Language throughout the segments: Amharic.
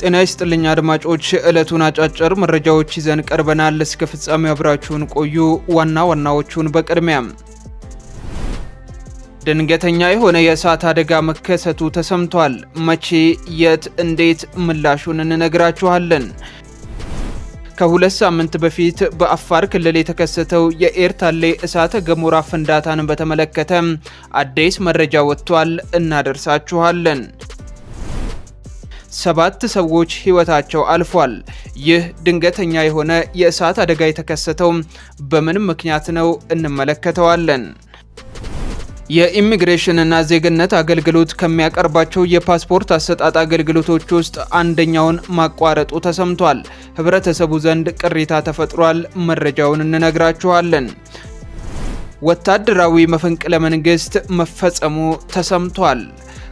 ጤና ይስጥልኝ አድማጮች፣ የዕለቱን አጫጭር መረጃዎች ይዘን ቀርበናል። እስከ ፍጻሜው አብራችሁን ቆዩ። ዋና ዋናዎቹን በቅድሚያም፣ ድንገተኛ የሆነ የእሳት አደጋ መከሰቱ ተሰምቷል። መቼ፣ የት፣ እንዴት? ምላሹን እንነግራችኋለን። ከ2 ሳምንት በፊት በአፋር ክልል የተከሰተው የኤርታሌ እሳተ ገሞራ ፍንዳታን በተመለከተ አዲስ መረጃ ወጥቷል፣ እናደርሳችኋለን። ሰባት ሰዎች ሕይወታቸው አልፏል። ይህ ድንገተኛ የሆነ የእሳት አደጋ የተከሰተው በምን ምክንያት ነው? እንመለከተዋለን። የኢሚግሬሽንና ዜግነት አገልግሎት ከሚያቀርባቸው የፓስፖርት አሰጣጥ አገልግሎቶች ውስጥ አንደኛውን ማቋረጡ ተሰምቷል። ህብረተሰቡ ዘንድ ቅሬታ ተፈጥሯል። መረጃውን እንነግራችኋለን። ወታደራዊ መፈንቅለ መንግስት መፈጸሙ ተሰምቷል።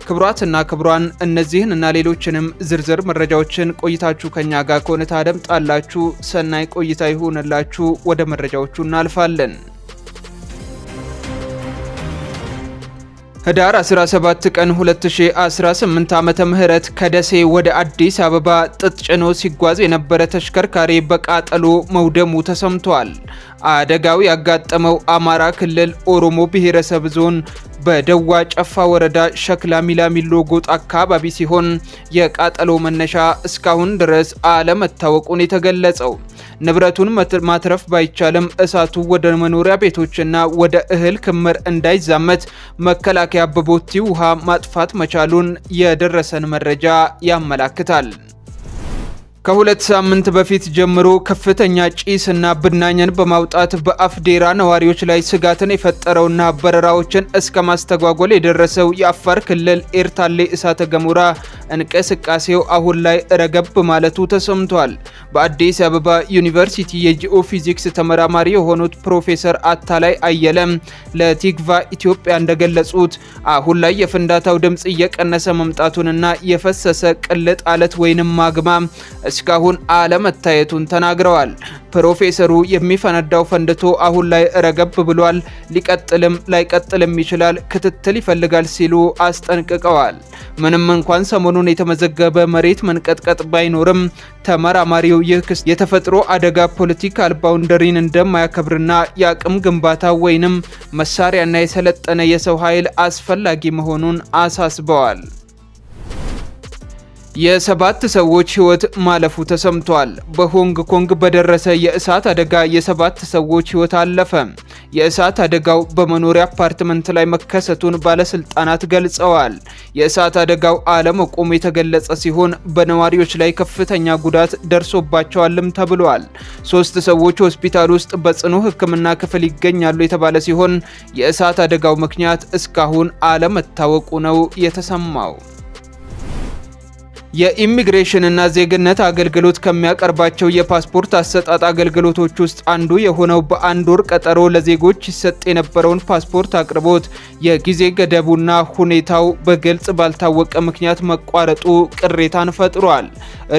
ክቡራትና ክቡራን፣ እነዚህን እና ሌሎችንም ዝርዝር መረጃዎችን ቆይታችሁ ከኛ ጋር ከሆነ ታደምጣላችሁ። ሰናይ ቆይታ ይሁንላችሁ። ወደ መረጃዎቹ እናልፋለን። ህዳር 17 ቀን 2018 ዓመተ ምህረት ከደሴ ወደ አዲስ አበባ ጥጥ ጭኖ ሲጓዝ የነበረ ተሽከርካሪ በቃጠሎ መውደሙ ተሰምቷል። አደጋው ያጋጠመው አማራ ክልል ኦሮሞ ብሔረሰብ ዞን በደዋ ጨፋ ወረዳ ሸክላ ሚላሚሎ ጎጥ አካባቢ ሲሆን፣ የቃጠሎ መነሻ እስካሁን ድረስ አለመታወቁን የተገለጸው፣ ንብረቱን ማትረፍ ባይቻልም እሳቱ ወደ መኖሪያ ቤቶችና ወደ እህል ክምር እንዳይዛመት መከላከያ በቦቲ ውሃ ማጥፋት መቻሉን የደረሰን መረጃ ያመላክታል። ከ2 ሳምንት በፊት ጀምሮ ከፍተኛ ጭስና ብናኝን በማውጣት በአፍዴራ ነዋሪዎች ላይ ስጋትን የፈጠረውና በረራዎችን እስከ ማስተጓጎል የደረሰው የአፋር ክልል ኤርታሌ እሳተ ገሞራ እንቅስቃሴው አሁን ላይ ረገብ ማለቱ ተሰምቷል። በአዲስ አበባ ዩኒቨርሲቲ የጂኦ ፊዚክስ ተመራማሪ የሆኑት ፕሮፌሰር አታላይ አየለም ለቲክቫ ኢትዮጵያ እንደገለጹት፣ አሁን ላይ የፍንዳታው ድምፅ እየቀነሰ መምጣቱንና የፈሰሰ ቅልጥ አለት ወይንም ማግማ እስካሁን አለመታየቱን ተናግረዋል። ፕሮፌሰሩ የሚፈነዳው ፈንድቶ አሁን ላይ ረገብ ብሏል፣ ሊቀጥልም ላይቀጥልም ይችላል፣ ክትትል ይፈልጋል ሲሉ አስጠንቅቀዋል። ምንም እንኳን ሰሞኑን የተመዘገበ መሬት መንቀጥቀጥ ባይኖርም፣ ተመራማሪው ይህ ክስተት የተፈጥሮ አደጋ political boundary ን እንደማያከብርና የአቅም ግንባታ ወይንም መሳሪያና የሰለጠነ የሰው ኃይል አስፈላጊ መሆኑን አሳስበዋል። የሰባት ሰዎች ሕይወት ማለፉ ተሰምቷል። በሆንግ ኮንግ በደረሰ የእሳት አደጋ የሰባት ሰዎች ሕይወት አለፈ። የእሳት አደጋው በመኖሪያ አፓርትመንት ላይ መከሰቱን ባለስልጣናት ገልጸዋል። የእሳት አደጋው አለመቆሙ የተገለጸ ሲሆን፣ በነዋሪዎች ላይ ከፍተኛ ጉዳት ደርሶባቸዋልም ተብሏል። ሶስት ሰዎች ሆስፒታል ውስጥ በጽኑ ሕክምና ክፍል ይገኛሉ የተባለ ሲሆን፣ የእሳት አደጋው ምክንያት እስካሁን አለመታወቁ ነው የተሰማው። የኢሚግሬሽንና ዜግነት አገልግሎት ከሚያቀርባቸው የፓስፖርት አሰጣጥ አገልግሎቶች ውስጥ አንዱ የሆነው በአንድ ወር ቀጠሮ ለዜጎች ይሰጥ የነበረውን ፓስፖርት አቅርቦት የጊዜ ገደቡና ሁኔታው በግልጽ ባልታወቀ ምክንያት መቋረጡ ቅሬታን ፈጥሯል።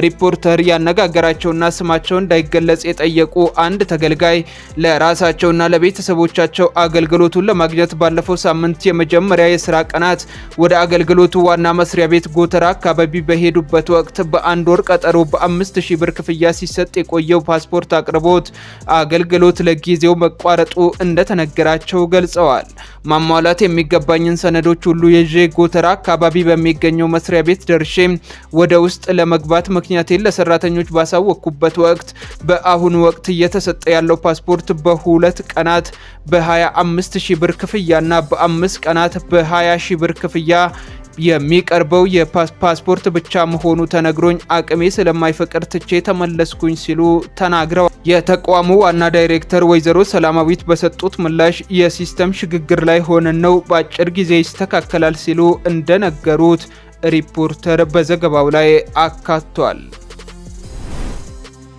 ሪፖርተር ያነጋገራቸውና ስማቸው እንዳይገለጽ የጠየቁ አንድ ተገልጋይ ለራሳቸውና ለቤተሰቦቻቸው አገልግሎቱን ለማግኘት ባለፈው ሳምንት የመጀመሪያ የስራ ቀናት ወደ አገልግሎቱ ዋና መስሪያ ቤት ጎተራ አካባቢ በሄዱበት ወቅት፣ በአንድ ወር ቀጠሮ በ5,000 ብር ክፍያ ሲሰጥ የቆየው ፓስፖርት አቅርቦት አገልግሎት ለጊዜው መቋረጡ እንደተነገራቸው ገልጸዋል። ማሟላት የሚገባኝን ሰነዶች ሁሉ ይዤ ጎተራ አካባቢ በሚገኘው መስሪያ ቤት ደርሼ ወደ ውስጥ ለመግባት ምክንያቴን ለሰራተኞች ባሳወቅኩበት ወቅት፣ በአሁኑ ወቅት እየተሰጠ ያለው ፓስፖርት በ2 ቀናት በ25 ሺህ ብር ክፍያና በ5 ቀናት በ20 ሺህ ብር ክፍያ የሚቀርበው የፓስፖርት ብቻ መሆኑ ተነግሮኝ አቅሜ ስለማይፈቅድ ትቼ ተመለስኩኝ ሲሉ ተናግረዋል። የተቋሙ ዋና ዳይሬክተር ወይዘሮ ሰላማዊት በሰጡት ምላሽ የ system ሽግግር ላይ ሆነን ነው፣ በአጭር ጊዜ ይስተካከላል ሲሉ እንደነገሩት ሪፖርተር በዘገባው ላይ አካቷል።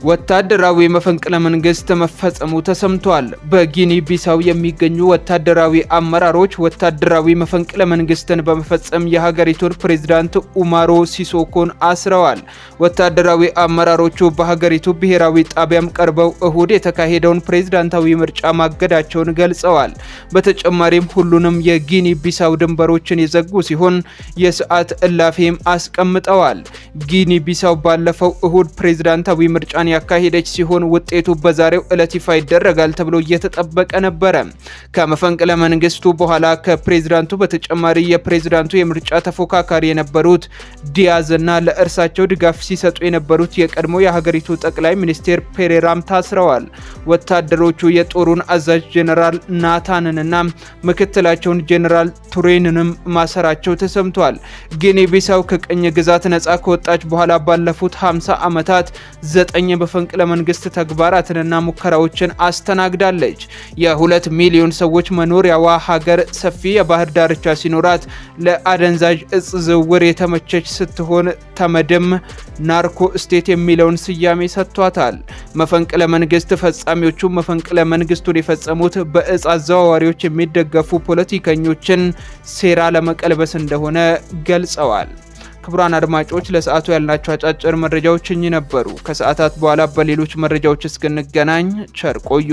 ወታደራዊ መፈንቅለ መንግስት መፈጸሙ ተሰምቷል። በጊኒ ቢሳው የሚገኙ ወታደራዊ አመራሮች ወታደራዊ መፈንቅለ መንግስትን በመፈጸም የሀገሪቱን ፕሬዝዳንት ኡማሮ ሲሶኮን አስረዋል። ወታደራዊ አመራሮቹ በሀገሪቱ ብሔራዊ ጣቢያም ቀርበው እሁድ የተካሄደውን ፕሬዝዳንታዊ ምርጫ ማገዳቸውን ገልጸዋል። በተጨማሪም ሁሉንም የጊኒ ቢሳው ድንበሮችን የዘጉ ሲሆን የሰዓት እላፊም አስቀምጠዋል። ጊኒ ቢሳው ባለፈው እሁድ ፕሬዝዳንታዊ ምርጫን ያካሄደች ሲሆን ውጤቱ በዛሬው ዕለት ይፋ ይደረጋል ተብሎ እየተጠበቀ ነበረ። ከመፈንቅለ መንግስቱ በኋላ ከፕሬዝዳንቱ በተጨማሪ የፕሬዝዳንቱ የምርጫ ተፎካካሪ የነበሩት ዲያዝ እና ለእርሳቸው ድጋፍ ሲሰጡ የነበሩት የቀድሞ የሀገሪቱ ጠቅላይ ሚኒስቴር ፔሬራም ታስረዋል። ወታደሮቹ የጦሩን አዛዥ ጄኔራል ናታንንና ምክትላቸውን ጄኔራል ቱሬንንም ማሰራቸው ተሰምቷል። ጊኒ ቢሳው ከቅኝ ግዛት ነጻ ከወጣች በኋላ ባለፉት 50 ዓመታት 9 መፈንቅለ መንግስት ተግባራትንና ሙከራዎችን አስተናግዳለች። የ2 ሚሊዮን ሰዎች መኖሪያዋ ሀገር ሰፊ የባህር ዳርቻ ሲኖራት ለአደንዛዥ እጽ ዝውውር የተመቸች ስትሆን ተመድም narco state የሚለውን ስያሜ ሰጥቷታል። መፈንቅለ መንግስት ፈጻሚዎቹ መፈንቅለ መንግስቱን የፈጸሙት በእጽ አዘዋዋሪዎች የሚደገፉ ፖለቲከኞችን ሴራ ለመቀልበስ እንደሆነ ገልጸዋል። ክቡራን አድማጮች፣ ለሰዓቱ ያልናቸው አጫጭር መረጃዎች እኚህ ነበሩ። ከሰዓታት በኋላ በሌሎች መረጃዎች እስክንገናኝ ቸር ቆዩ።